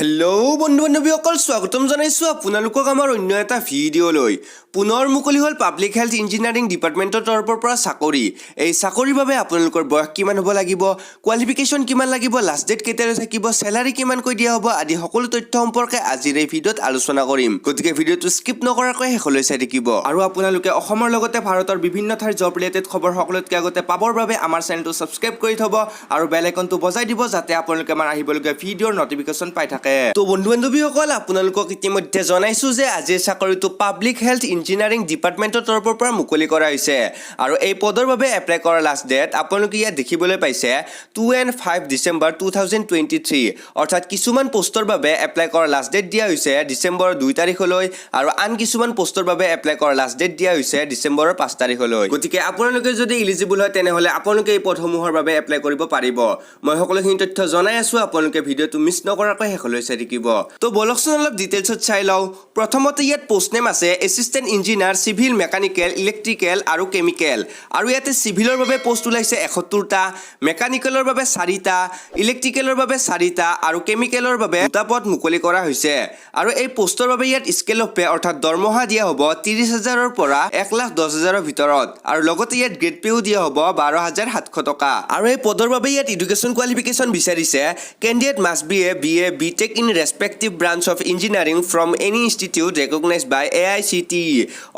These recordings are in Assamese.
হেল্ল' বন্ধু বান্ধৱীসকল, স্বাগতম জনাইছোঁ আপোনালোকক আমাৰ অন্য এটা ভিডিঅ'লৈ। পুনৰ মুকলি হ'ল পাব্লিক হেল্থ ইঞ্জিনিয়াৰিং ডিপাৰ্টমেণ্টৰ তৰফৰ পৰা চাকৰি। এই চাকৰিৰ বাবে আপোনালোকৰ বয়স কিমান হ'ব লাগিব, কোৱালিফিকেশ্যন কিমান লাগিব, লাষ্ট ডেট কেতিয়ালৈ থাকিব, চেলাৰী কিমানকৈ দিয়া হ'ব আদি সকলো তথ্য সম্পৰ্কে আজিৰ এই ভিডিঅ'ত আলোচনা কৰিম। গতিকে ভিডিঅ'টো স্কিপ নকৰাকৈ শেষলৈ চাই থাকিব। আৰু আপোনালোকে অসমৰ লগতে ভাৰতৰ বিভিন্ন ঠাইৰ জব ৰিলেটেড খবৰ সকলোতকৈ আগতে পাবৰ বাবে আমাৰ চেনেলটো ছাবস্ক্ৰাইব কৰি থ'ব আৰু বেল আইকনটো বজাই দিব, যাতে আপোনালোকে আমাৰ আহিবলগীয়া ভিডিঅ'ৰ নটিফিকেশ্যন পাই থাকে। তো বন্ধু বান্ধৱীসকল, আপোনালোকক ইতিমধ্যে জনাইছো যে আজিৰ চাকৰিটো পাব্লিক হেল্থ ইঞ্জিনিয়াৰিং ডিপাৰ্টমেণ্টৰ তৰফৰ পৰা মুকলি কৰা হৈছে আৰু এই পদৰ বাবে এপ্লাই কৰাৰ লাষ্ট ডেট আপোনালোকে ইয়াত দেখিবলৈ পাইছে 2 and 5 December 2023। অৰ্থাৎ কিছুমান পষ্টৰ বাবে এপ্লাই কৰাৰ লাষ্ট ডেট দিয়া হৈছে ডিচেম্বৰৰ 2 তাৰিখলৈ আৰু আন কিছুমান পষ্টৰ বাবে এপ্লাই কৰাৰ লাষ্ট ডেট দিয়া হৈছে ডিচেম্বৰৰ 5 তাৰিখলৈ। গতিকে আপোনালোকে যদি ইলিজিবল হয়, তেনেহ'লে আপোনালোকে এই পদসমূহৰ বাবে এপ্লাই কৰিব পাৰিব। মই সকলোখিনি তথ্য জনাই আছোঁ, আপোনালোকে ভিডিঅ'টো মিছ নকৰাকৈ শেষলৈ চাই থাকিব। তো বলকচোন, অলপ ডিটেইলছত চাই লওঁ। প্ৰথমতে ইয়াত পষ্ট নেম আছে Assistant Engineer Civil, Mechanical, Electrical আৰু কেমিকেল। আৰু ইয়াতে চিভিলৰ বাবে পষ্ট ওলাইছে 71টা, মেকানিকেলৰ বাবে চাৰিটা, ইলেক্ট্ৰিকেলৰ বাবে চাৰিটা আৰু কেমিকেলৰ বাবে দুটা পদ মুকলি কৰা হৈছে। আৰু এই পষ্টৰ বাবে ইয়াত স্কেল অফ পে অৰ্থাৎ দৰমহা দিয়া হ'ব 30 হাজাৰৰ পৰা 1,10,000ৰ ভিতৰত আৰু লগতে ইয়াত গ্ৰেড পেও দিয়া হ'ব 12,700 টকা। আৰু এই পদৰ বাবে ইয়াত এডুকেশ্যন কোৱালিফিকেশ্যন বিচাৰিছে, candidate must be a BA, BTech in respective branch of engineering from any institute recognise by AICTE।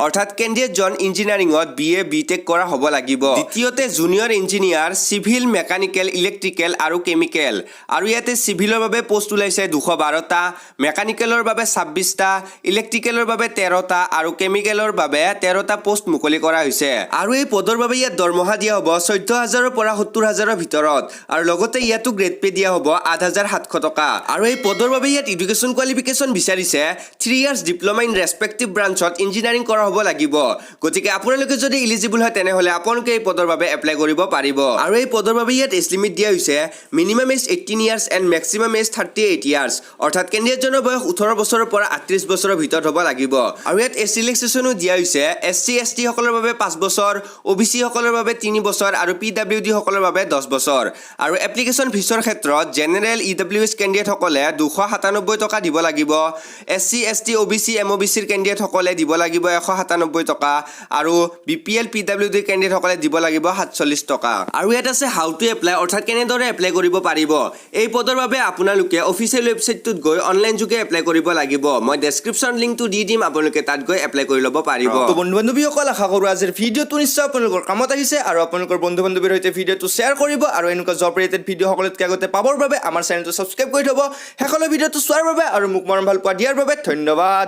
অৰ্থাৎ কেণ্ডিডেটজন ইঞ্জিনিয়াৰিঙত বি এ, বি টেক কৰা হ'ব লাগিব। দ্বিতীয়তে Junior Engineer Civil, Mechanical, Electrical আৰু কেমিকেল। আৰু ইয়াতে চিভিলৰ বাবে পষ্ট ওলাইছে 212টা, মেকানিকেলৰ বাবে 26টা, ইলেক্ট্ৰিকেলৰ বাবে 13টা আৰু কেমিকেলৰ বাবে 13টা পষ্ট মুকলি কৰা হৈছে। আৰু এই পদৰ বাবে ইয়াত দৰমহা দিয়া হ'ব 14 হাজাৰৰ পৰা 70 হাজাৰৰ ভিতৰত আৰু লগতে ইয়াতো গ্ৰেড পে দিয়া হ'ব 8700 টকা। আৰু এই পদৰ বাবে ইয়াত এডুকেশ্যন কোৱালিফিকেশ্যন বিচাৰিছে 3 years diploma in respective ব্ৰাঞ্চত ইঞ্জিনিয়াৰিং কৰা হ'ব লাগিব। গতিকে আপোনালোকে যদি ইলিজিবল হয়, তেনেহ'লে আপোনালোকে এই পদৰ বাবে এপ্লাই কৰিব পাৰিব। আৰু এই পদৰ বাবে ইয়াত এজ লিমিট দিয়া হৈছে minimum age 18 years and maximum age 38 years। অৰ্থাৎ কেণ্ডিডেটজনৰ বয়স 18 বছৰৰ পৰা 38 বছৰৰ ভিতৰত হ'ব লাগিব। আৰু ইয়াত এজ ৰিলেক্সেশ্যনো দিয়া হৈছে, এছ চি, এছ টিসকলৰ বাবে 5 বছৰ, অ' বি চিসকলৰ বাবে 3 বছৰ আৰু পি ডাব্লিউ ডিসকলৰ বাবে 10 বছৰ। আৰু এপ্লিকেশ্যন ফিজৰ ক্ষেত্ৰত জেনেৰেল, ই ডাব্লিউ এছ কেণ্ডিডেটসকলে 297 টকা দিব লাগিব, S C, S T, O' B C, M O' B চিৰ কেণ্ডিডেটসকলে দিব লাগিব 197 টকা আৰু B P L, P W D কেণ্ডিডেটসকলে দিব লাগিব 47 টকা। আৰু ইয়াত আছে how to apply, অৰ্থাৎ কেনেদৰে এপ্লাই কৰিব পাৰিব। এই পদৰ বাবে আপোনালোকে অফিচিয়েল ৱেবছাইটটোত গৈ অনলাইন যোগে এপ্লাই কৰিব লাগিব। মই ডেছক্ৰিপশ্যন লিংকটো দি দিম, আপোনালোকে তাত গৈ এপ্লাই কৰি ল'ব পাৰিব। তো বন্ধু বান্ধৱীসকল, আশা কৰোঁ আজিৰ ভিডিঅ'টো নিশ্চয় আপোনালোকৰ কামত আহিছে আৰু আপোনালোকৰ বন্ধু বান্ধৱীৰ সৈতে ভিডিঅ'টো শ্বেয়াৰ কৰিব আৰু এনেকুৱা জব ৰিলেটেড ভিডিঅ' সকলোতকৈ আগতে পাবৰ বাবে আমাৰ চেনেলটো ছাবস্ক্ৰাইব কৰি থ'ব। শেষলৈ ভিডিঅ'টো চোৱাৰ বাবে আৰু মোক মৰম ভাল পোৱা দিয়াৰ বাবে ধন্যবাদ।